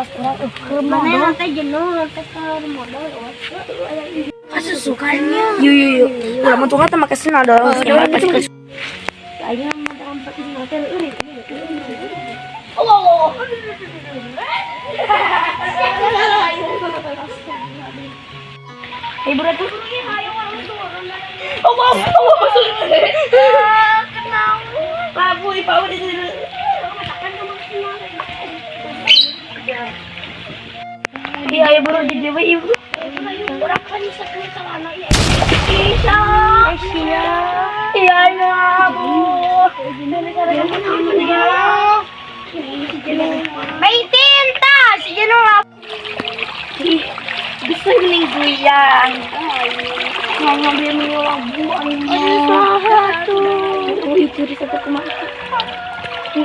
Awas urang keur Mana modal. nanti jenuh nanti ke modal awas. Kasusukannya. Yuk yuk yuk. Ulah mah tukang teh make sendal dong. Aing mah lompat di hotel euy. Oh. Ibu ratu. Oh, maaf, oh, masuk. Labu, ibu di sini. Iya, ibu di dewe ibu. Urang kan bisa celana ya. Isa. Iya, iya, Bu. Maitin ta, si Jenong lah. Ih, bisa mending goyang. Ngambil labu aing. Oh, itu di satu kumaha.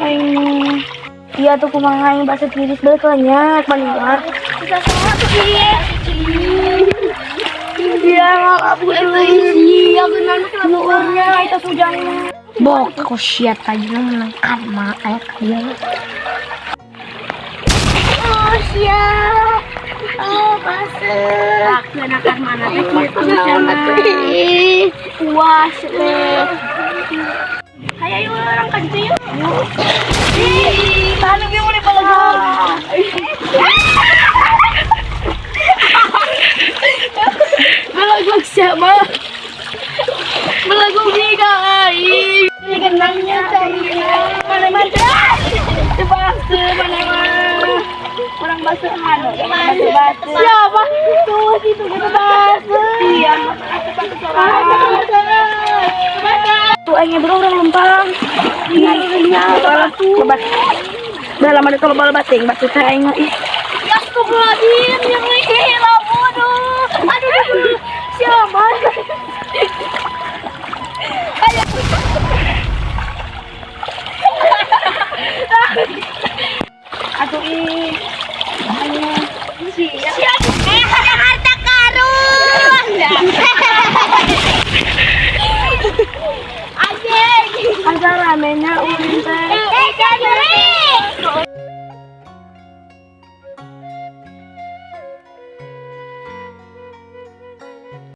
Aing. Iya tuh kumaha aing bahasa tiris balik banyak banyak. Iya, labu itu. Iya benar. Luurnya itu sujang. Bok, aku siap tadi menang karma kayak kalian. Oh siap. Oh basah. Aku anak karma nanti gitu sama. Puas deh. Ayo ayo orang kan itu yuk. Ih, tahan gue mulai balagan. Belagok siapa? Belagok giga aing. Ini kenangnya cari. Mana mana? Bahasa mana mana? Orang bahasa mana? Bahasa bahasa. Siapa? Tuh situ gitu bahasa. Iya. Tuh aingnya bro orang lempang. Iya, iya. Lebat. Udah lama deh kalau bal bating, batu teh aing mah ih. Astagfirullahaladzim, yang ini.